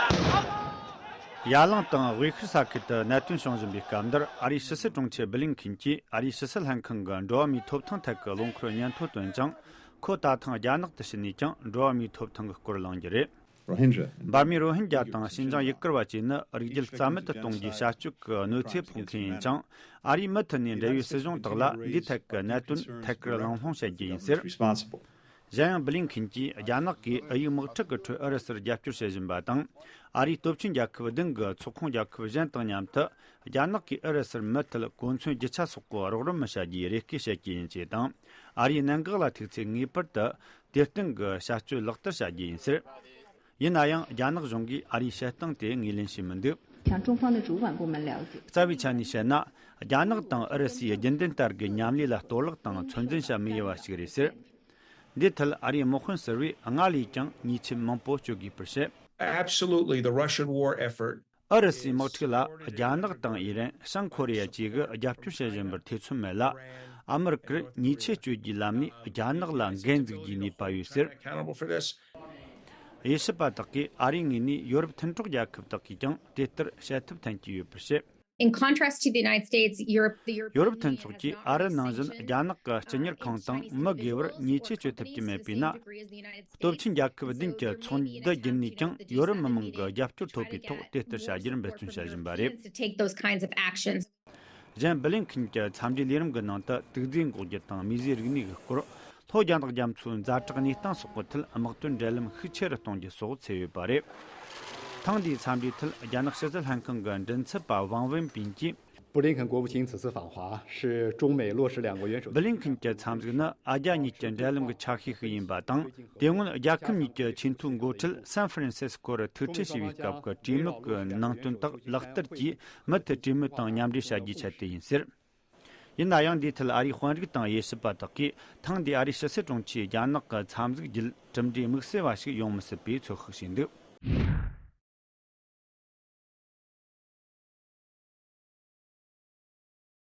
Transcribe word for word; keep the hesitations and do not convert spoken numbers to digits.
ཡ་གླིང་དང་དབུས་ཤར་ས་ཁུལ་དུ་གནད་དོན་བྱུང་བཞིན་པའི་སྐབས་འདིར། ཨ་རིའི་ཕྱི་སྲིད་དྲུང་ཆེ་བྷི་ལིན་ཁིན་གྱིས་ཨ་རིའི་ཕྱི་སྲིད་ལྷན་ཁང་གི་འགྲོ་བ་མིའི་ཐོབ་ཐང་ཐད་ཀྱི་རླུང་འཁོར་ཉན་ཐོ་བཏོན་ཅིང་། ཁོ་ད་ཐེངས་རྒྱ་ནག་ཏུ་ཕྱིན་ནས་ཀྱང་འགྲོ་བ་མིའི་ཐོབ་ཐང་གི་སྐོར་གླེང་རྒྱུ་རེད། འབར་མའི་རོ་ཧིན་རྒྱ་དང་ཤིན་ཅང་ཡུ་གུར་བ་བཅས་ནི་རིགས་རྒྱུད་རྩ་མེད་དུ་གཏོང་རྒྱུའི་བྱ་སྤྱོད་ཀྱི་གནོད་འཚེ་ཕོག་མཁན་ཡིན་ཅིང་། ཨ་རིའི་མུ་མཐུད་ནས་འབྲེལ་ཡོད་སྲིད་གཞུང་དག་ལ་འདིའི་ཐད་ཀྱི་གནད་དོན་ཐད་ཀར་གླེང་སློང་བྱེད་རྒྱུ་ཡིན་ཟེར། གཞན་ཡང་། བྷི་ལིན་ཁིན་གྱིས་རྒྱ་ནག་གིས་ཨུ་ཡོན་དམག་འཁྲུག་གི་ཁྲོད་ཨུ་རུ་སུར་རྒྱབ་སྐྱོར་བྱེད་བཞིན་པ་དང་། ཨ་རིའི་སྟོབས་ཆེན་རྒྱལ་ཁབ་བདུན་གྱི་ཚོགས་ཁོངས་རྒྱལ་ཁབ་གཞན་དང་མཉམ་དུ། རྒྱ་ནག་གིས་ཨུ་རུ་སུར་མུ་མཐུད་གོ་མཚོན་རྒྱུ་ཆ་སོགས་ཀྱི་རོགས་རམ་མི་བྱ་རྒྱུའི་རེ་སྐུལ་བྱེད་རྒྱུ་ཡིན་ཞེས་དང་། ཨ་རིའི་གནད་འགག་ལ་ཐུག་ཚེ་ངེས་པར་དུ་དེར་བརྟེན་གྱི་བྱ་སྤྱོད་ལག་བསྟར་བྱ་རྒྱུ་ཡིན་ཟེར། ཡིན་ན་ཡང་། རྒྱ་ནག་གཞུང་གིས་ཨ་རིའི་བཤད་སྟངས་དེ་ངོས་ལེན་བྱས་མི་འདུག 像中方的主管部门了解， རྩ་བའི་ཆ་ནས་བཤད་ན། རྒྱ་ནག་དང་ཨུ་རུ་སུའི་རྒྱུན་ལྡན་ལྟར་གྱི་མཉམ་ལས་ལ་གཏོར་བརླག་དང་ཚོད་འཛིན་བྱ་མི་དགོས་པ་ཞིག་རེད་ཟེར། འདིའི་ཐད་ཨ་རིའི་དམག་དཔོན་ཟུར་པས་སྔར་ལས་ཀྱང་ཉེས་ཆད་མང་པོ་གཅོད་དགོས་པར་བཤད། Absolutely, the Russian war effort. ཨུ་རུ་སུའི་དམག་འཁྲུག་ལ་རྒྱ་ནག་དང་ཨི་རན། བྱང་ཁོ་རེ་ཡ་བཅས་ཀྱིས་རྒྱབ་སྐྱོར་བྱེད་བཞིན་པར་ཐེ་ཚོམ་མེད་ལ། ཨ་མི་རི་ཀར་ཉེས་ཆད་གཅོད་རྒྱུའི་ལམ་ནས་རྒྱ་ནག་ལ་འགན་འཛུགས་རྒྱུའི་ནུས་པ་ཡོད་ཟེར། Accountable for this. དབྱེ་ཞིབ་པ་དག་གིས་ཨ་རིའི་ངོས་ནས་ཡོ་རོབ་མཐུན་གྲོགས་རྒྱལ་ཁབ་དག་གིས་ཀྱང་དེ་ལྟར་བྱེད་ཐབས་འཐེན་གྱི་ཡོད་པར་བཤད། In contrast to the United States, Europe, the European ཡོ་རོབ་མཐུན་ཚོགས་ཀྱིས་ཨ་རི་ནང་བཞིན་རྒྱ་ནག་གི་སྤྱི་གཉེར་ཁང་དང་མི་སྒེར་བར་ཉེས་ཆད་གཅོད་ཐུབ་ཀྱི་མེད་པས་ན། སྟོབས་ཆེན་རྒྱལ་ཁབ་བདུན་གྱི་ཚོགས་འདུ་བརྒྱུད་ནས་ཀྱང་ཡོ་རོབ་མི་མང་གི་རྒྱབ་སྐྱོར་ཐོབ་པའི་ཐོག་དེ་ལྟར་བྱ་རྒྱུར་འབད་བརྩོན་བྱ་བཞིན་པ་རེད། to take those kinds of actions. གཞན། བྷི་ལིན་ཁིན་གྱི་འཚམས་འདྲིའི་ལས་རིམ་གྱི་ནང་དུ་དུག་རྫས་འགོག་རྒྱུ་དང་མིས་བཟོས་རིག་གནས་ཀྱི་སྐོར། ལྷོ་རྒྱ་ནག་རྒྱ་མཚོའི་ཛ་དྲག་གནས་སྟངས་སོགས་ཀྱི་ཐད་དམག་དོན་འབྲེལ་ལམ་ཤུགས་ཆེ་རུ་གཏོང་རྒྱུ་སོགས་འཚོགས་ཡོད་པ་རེད། ཐེངས་འདིའི་འཚམས་འདྲིའི་ཐད་རྒྱ་ནག་ཕྱི་སྲིད་ལྷན་ཁང་གི་མགྲིན་ཚབ་པ་ཝང་ཝེན་པིན་གྱིས། 布林肯国务卿此次访华是中美落实两国元首。 བྷི་ལིན་ཁིན་གྱི་འཚམས་གཟིགས་ནི་ཨ་རྒྱ་གཉིས་ཀྱི་འབྲེལ་ལམ་གྱི་ཆ་ཤས་ཤིག་ཡིན་པ་དང་། དེ་སྔོན་རྒྱལ་ཁབ་གཉིས་ཀྱི་ཆེས་མཐོའི་འགོ་ཁྲིད་སན་ཧྥ་རན་སིས་ཀོ་རུ་ཐུག་འཕྲད་བྱས་པའི་སྐབས་ཀྱི་གྲོས་མོལ་གྱི་ནང་དོན་དག་ལག་བསྟར་གྱིས་མུ་མཐུད་གྲོས་མོལ་དང་མཉམ་འབྲེལ་བྱ་རྒྱུའི་ཆེད་དུ་ཡིན་ཟེར། ཡིན་ན་ཡང་། འདིའི་ཐད་ཨ་རིའི་དཔོན་རིགས་དང་དབྱེ་ཞིབ་པ་དག་གིས་ཐེངས་འདིའི་ཨ་རིའི་ཕྱི་སྲིད་དྲུང་ཆེའི་རྒྱ་ནག་གི་འཚམས་གཟིགས་བརྒྱུད་གྲུབ་འབྲས་དམིགས་བསལ་བ་ཞིག་ཡོང་མི་སྲིད་པའི་ཚོད་དཔག་བྱས་འདུག